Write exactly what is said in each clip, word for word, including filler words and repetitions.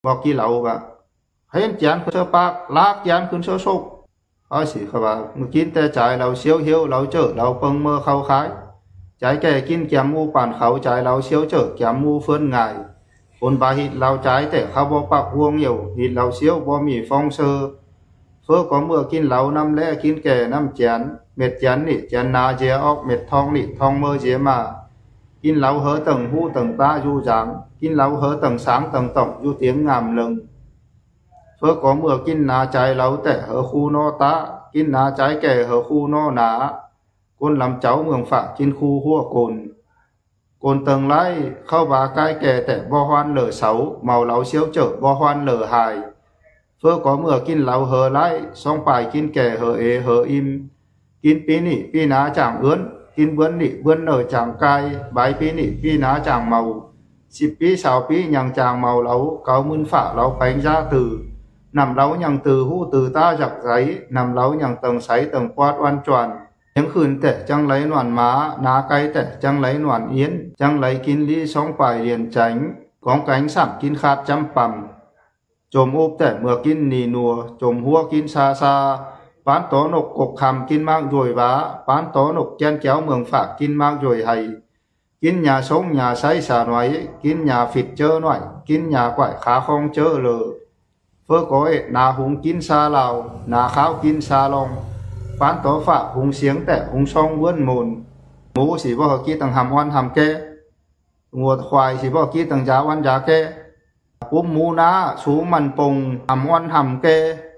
บอกกี้เหลาว่า เห็นเจียนคือเสื้อปาก ลากเจียนคือเสื้อโศก เอาสิครับว่า เมื่อกินแต่จ่ายเหลาเสียวเหียวเหลาเจอเหลาเปิงเมื่อเขาขาย จ่ายแก่กินแกมหมู่ป่านเขา จ่ายเหลาเสียวเจอแกมหมู่เฟื่อนง่าย คนบาหิดเหลาจ่ายแต่เขาบ่ปักห่วงเหี่ยว หิดเหลาเสียวบ่มีฟองเซอ เฟอก็เมื่อกินเหลานำแลกินแก่นำเจียน เม็ดเจียนนี่เจียนนาเจียออก เม็ดทองนี่ทองเมื่อเจียมา กินเหลาเหอเติ่งหูเติ่งตาอยู่จาง กินเหลาเหอเติ่งสางเติ่งต่องอยู่เตียงงามเลิง เฟอก็เมื่อกินนาจ่ายเหลาแต่เหอคู่นอตา กินนาจ่ายแก่เหอคู่นอหนา คนลำเจ้าเมืองฝากกินคู่หัวโกน โกนเติ่งไล่เข้าบาใกล้แก่แต่บ่ฮวันเหลือเสา เมาเหลาเสียวเจอบ่ฮวันเหลือหาย เฟอก็เมื่อกินเหลาเหอไล่สองปายกินแก่เหอเอเหออิม กินปีนี่ปีหนาจ่างเอื้อน กินเบื้อนนี่เบื้อนเหนือจ่างกาย ใบปีนี่ปีหนาจ่างเมา สิบปีสาวปียังจ่างเมาเหลา เกามื่นฝาเหลาแปงจ้าตื่อ นำเหลายังตื่อหู้ตื่อตาจักใส นำเหลายังเติ่งใสเติ่งปอดวันจวน เที่ยงคืนแต่จังไหลนอนหมา นาไกลแต่จังไหลนอนเอียน จังไหลกินลีสองปายเรียนแจง ของแกงซ้ำกินขาดจำปำ จมอุบแต่เมื่อกินหนีหนัว จมหัวกินซาซา ปานตอนกกกคำกินมากโยยหวา ปานตอนกแกนแก้วเมืองฝากกินมากโยยไฮ กินหญ้าสงหญ้าใสสาหน่อย กินหญ้าฝิดเจอหน่อย กินหญ้าไกว่ขาคองเจอเลอ เฟอก็เอะหนาหุงกินซาลาว หนาขาวกินซาลอง ปานตอฝากหุงเสียงแต่หุงซองเวิ้นโมน หมูสิบ่เหอกี้ตังหำอ้อนหำแก่ งัวควายสิบ่กี้ตังยาวันยาแก่ ปุ้มหมูนาสูมันปงหำอ้อนหำแก่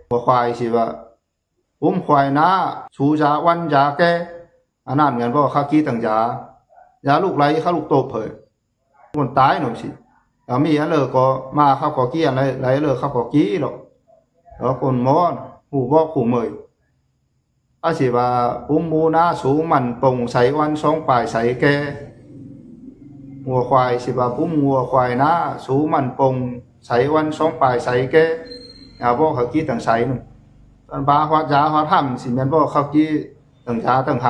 งัวควายสิว่า ปุ้มควายนาสูยาวันยาแก่ อันนั้นเหมือนบ่เขากี้ตังยา ยาลูกไหลเขาลูกโตเผย คนตายหน่อยสิ แล้วมีอันเลอก็มาเขาก็กี้อันไหลไหลเลอเขาก็กี้หรอก แล้วคนมอนหูบอกหูเมย อาสิว่า ปุ้มหมูนาสูมันปงใสวันสองปายใสแก่ งัวควายสิว่า ปุ้มงัวควายนาสูมันปงใสวันสองปายใสแก่ เอาบอกเขากี้ตังใสหนึ่ง ตอนบาฮอดยาฮอดหำสิแม่นบอกเขากี้ตังยาตังห